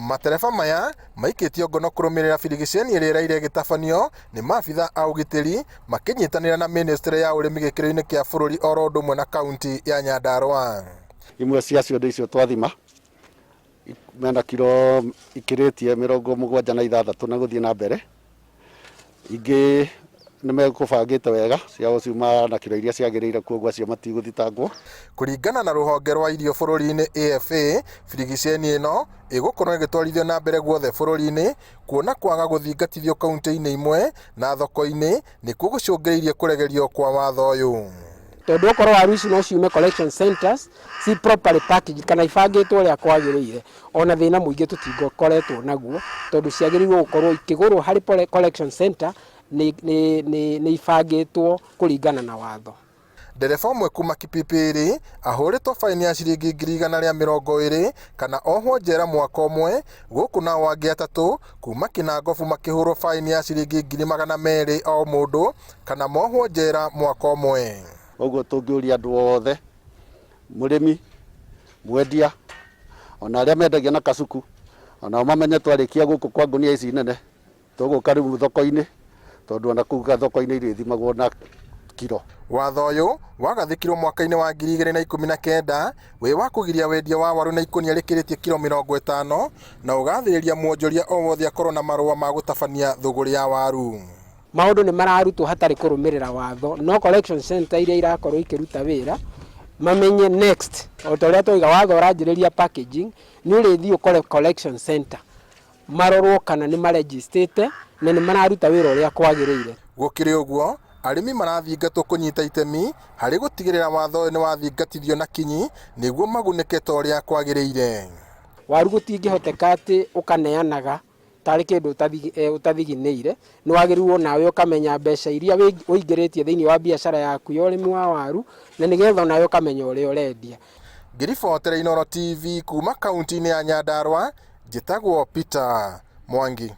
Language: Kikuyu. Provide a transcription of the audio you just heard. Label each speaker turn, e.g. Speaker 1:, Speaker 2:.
Speaker 1: Matereba maya maikĩtio ngono kũrũmĩrĩra birigiceni ĩrĩa ĩraire ĩgĩtabanio nĩ maabitha a ũgitĩri makĩnyitanĩra na mĩnĩstrĩ ya ũrĩmi gĩkĩro-inĩ kĩa bũrũri oro ũndũ ũmwe na kaunti ya Nyandarua.
Speaker 2: Imwe cia ciondo icio twathima mena kiro ikĩrĩtie 76 na gũthiĩ na mbere. Ingĩ nĩ mekũbangĩte wega ciao ciuma na kiro iria ciagĩrĩire kuoguo acio matigũthitangwo.
Speaker 1: Kũringana na rũhonge rwa irio bũrũri-inĩ AFA, birigiceni ĩno ĩgũkorwo ĩgĩtwarithio na mbere guothe bũrũri-inĩ kuona kwaga gũthingatithio kaunti-inĩ imwe na thoko-inĩ nĩkuo gũcũngĩrĩirie kũregerio kwa watho ũyũ.
Speaker 3: Tondũ okorwo waru ici no ciume collection centers ci properly packaged kana ibangĩtwo ũrĩa kwagĩrĩire, ona thĩna mũingĩ tũtingokoretwo naguo, tondũ ciagĩrĩirwo gũkorwo ikĩgũrwo harĩ collection center nĩ, nĩ, nĩ, nĩ ibangĩtwo kũringana na watho.
Speaker 1: Ndereba ũmwe kuma Kipipiri ahũrĩtwo faini ya ciringi 120,000 kana ohwo njera mwaka ũmwe, gũkũ nao angĩ atatũ kuma Kinangofu makĩhũrwo faini ya ciringi 200,000 o mũndũ kana mohwo njera mwaka ũmwe.
Speaker 2: Koguo tũngĩũria andũ othe, mũrĩmi, mwendia, ona arĩa mendagia na kasuku, onao mamenye twarĩkia gũkũ kwa ngũnia ici nene, Tũgũka rĩu thoko-inĩ tondũ ona kũu thoko-inĩ irĩthimagwo na kiro.
Speaker 1: Watho ũyũ wagathĩkirwo mwaka-inĩ wa 2019 wĩ wa kũgiria wendia wa waru na ikũnia rĩkĩrĩtie kiro 50 na ũgathĩrĩria mwonjoria o wothe akorwo na marũa ma gũtabania thũgũrĩ ya waru.
Speaker 3: Maũndũ nĩ mararutwo hatarĩ kũrũmĩrĩra watho, no collection center iria irakorwo ikĩruta wĩra mamenye next, o ta ũrĩa twauga watho ũranjĩrĩria packaging, nĩ ũrĩthiĩ ũkore collection center marorwo kana nĩ marejistĩte na nĩ mararuta wĩra ũrĩa kwagĩrĩire.
Speaker 1: Gũkĩrĩ ũguo, arĩmi marathingatwo kũnyita itemi harĩ gũtigĩrĩra watho ũyũ nĩ wathingatithio na kinyi nĩguo magunĩke ta ũrĩa kwagĩrĩire.
Speaker 3: Waru gũtingĩhoteka atĩ ũkaneanaga tarĩ kĩndũ ũtathiginĩire, nĩ wagĩrĩirwo nawe ũkamenya mbeca iria ũingĩrĩtie thĩinĩ wa biacara yaku ya ũrĩmi wa waru, na nĩgetha onawe ũkamenya ũrĩa ũrendia.
Speaker 1: Ngĩribotera Inooro TV kuma kaunti-inĩ ya Nyandarua, Njĩtagwo Peter Mwangi.